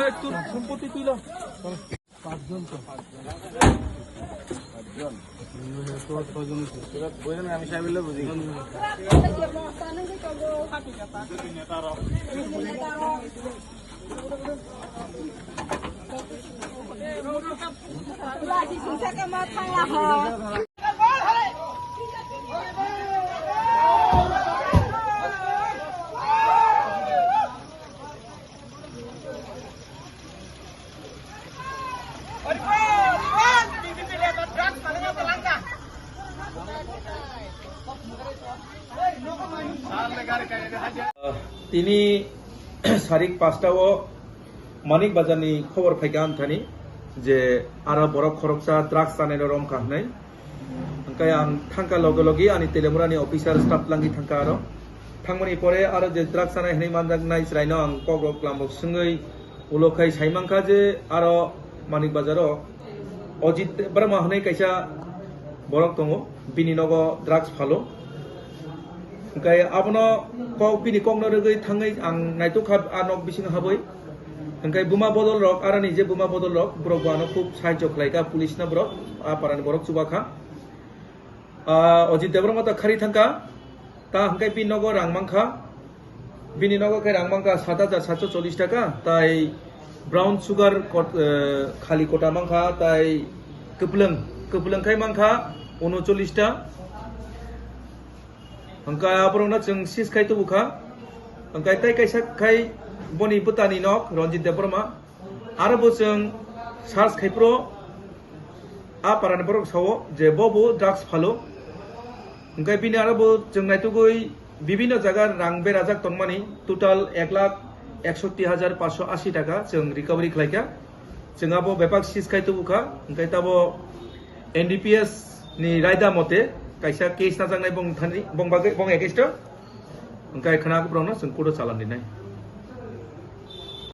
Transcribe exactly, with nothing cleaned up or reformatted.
এই, তোর সম্পত্তি তুই ল। পাঁচজন তো। পাঁচজন। আমি সাহেব বুঝি। Tini sarik pasta o Manik Bazar ni khobor phaikha amthani je aro borok khoroksa drugs chanai no romkha hwnwi. Hwnkhe ang thangkha loge loge ani Telemura ni officer staff langwi thangkha aro. Thangmani pore aro je drugs chanai hwnwi manjaknai chwraino ang kok rok lambo swngwi ulo khai sai mankha je aro Manik Bazar o Ojit Debbarma hwnwi kaisa borok tongo, bini nogo drugs phalo. Hwnkhe abono kok, bini kokno rwgwi thangwi ang naitokha a nok bisingo habwi. Hwnkhe buma bodol rok, aroni je buma bodol rok, borok bo ano khub sahajyo khlaikha, police no borok, a parani borok chubakha. Ah, Ojit Debbarma ta khari thangkha, ta hwnkhe bini nogo rang mankha, bini nogo khe rang mankha sat hajar satso chollish taka, tai brown sugar kot-, eh, khali kota mankha, tai kwplwng, kwplwng khai mankha unocholish ta. Hwnkhe aborokno chwng seize khai tubukha. Hwnkhe tei kaisa khai boni bwtani nok Ranjit Debbarma. Aro bo chwng search khai phuru a parani borok sao je bo bo drugs phalo. Hwnkhe bini aro bo chwng naitugwi bibinno jaga rang berajak tongmani total ek lakh eksotti hajar paanso ashi taka chwng recovery khlaikha. Chwng abo bebak seize khai tubukha, hwnkhe tabo N D P S ni raida mote kaisa case najaknai bong thani, bong bagwi, bong against o, hwnkhe khwna borokno chwng court o chalan rinai.